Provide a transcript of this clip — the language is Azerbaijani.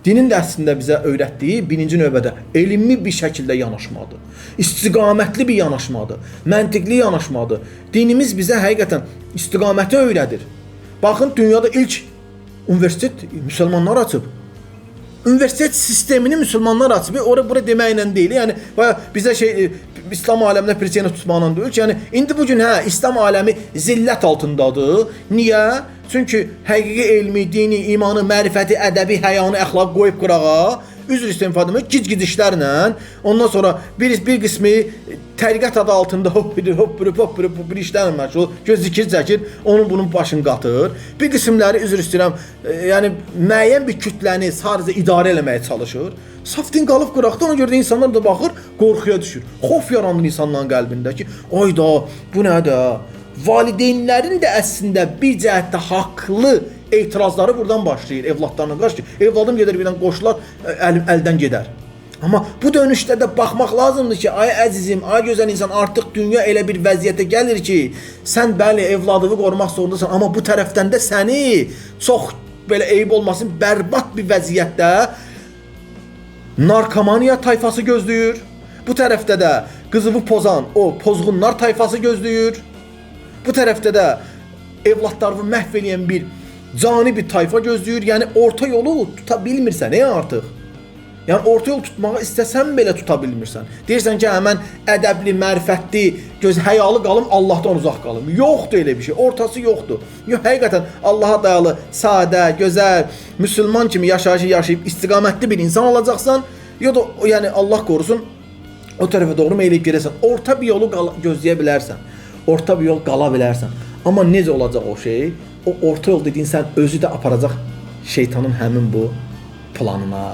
Dinin də əslində bizə öyrətdiyi birinci növbədə elmi bir şəkildə yanaşmadır. İstiqamətli bir yanaşmadır. Məntiqli yanaşmadır. Dinimiz bizə həqiqətən istiqaməti öyrədir. Baxın, dünyada ilk universitet müsəlmanlar açıb. Universitet sistemini müsəlmanlar açıb. Ora bura deməklə deyil. Yəni bizə şey İslam aləminə prisiyəni tutmaqla deyil ki, yəni indi bu gün hə İslam aləmi zillət altındadır. Niyə? Çünki həqiqi elmi, dini, imanı, mərifəti, ədəbi, həyanı, əxlaqı qoyub qırağa, üzr istəyirəm ifadə etmək, gic-gic işlərlə, ondan sonra bir qismi təriqət adı altında hop bir hop bir hop bir bir işlərlə məşğul, göz zikir çəkir, onun bunun başını qatır. Bir qismləri üzr istəyirəm, yəni müəyyən bir kütləni sadəcə idarə eləməyə çalışır. Saf din qalıb qıraqda, ona görə də insanlar da baxır, qorxuya düşür. Xof yaranır insanların qəlbində ki, ayda bu nədir? Valideynlərin də əslində bir cəhətdə haqlı etirazları buradan başlayır evladlarına qarşı ki, evladım gedər birdən qoşular, əldən gedər. Amma bu dönüşdə də baxmaq lazımdır ki, ay əzizim, ay gözəl insan, artıq dünya elə bir vəziyyətə gəlir ki, sən bəli evladını qorumaq zorundasan, amma bu tərəfdən də səni çox belə eyib olmasın, bərbad bir vəziyyətdə narkomaniya tayfası gözləyir. Bu tərəfdə də qızıvı pozan o pozğunlar tayfası gözləyir. Bu tərəfdə də evladlarını məhv eləyən bir cani bir tayfa gözləyir. Yəni orta yolu tuta bilmirsən artıq. Yəni orta yol tutmağı istəsən belə tuta bilmirsən. Deyirsən ki, hə, mən ədəbli, mərifətli, göz həyalı qalım, Allahdan uzaq qalım. Yoxdur elə bir şey. Ortası yoxdur. Yox, həqiqətən Allaha dayalı, sadə, gözəl, müsəlman kimi yaşayışı yaşayıb istiqamətli bir insan olacaqsan, ya da yəni Allah qorusun o tərəfə doğru meyl edib gedəsən. Orta bir yolu gözləyə bilərsən. Orta bir yol qala bilərsən. Amma necə olacaq o şey? O orta yol dediyin sən özü də aparacaq şeytanın həmin bu planına.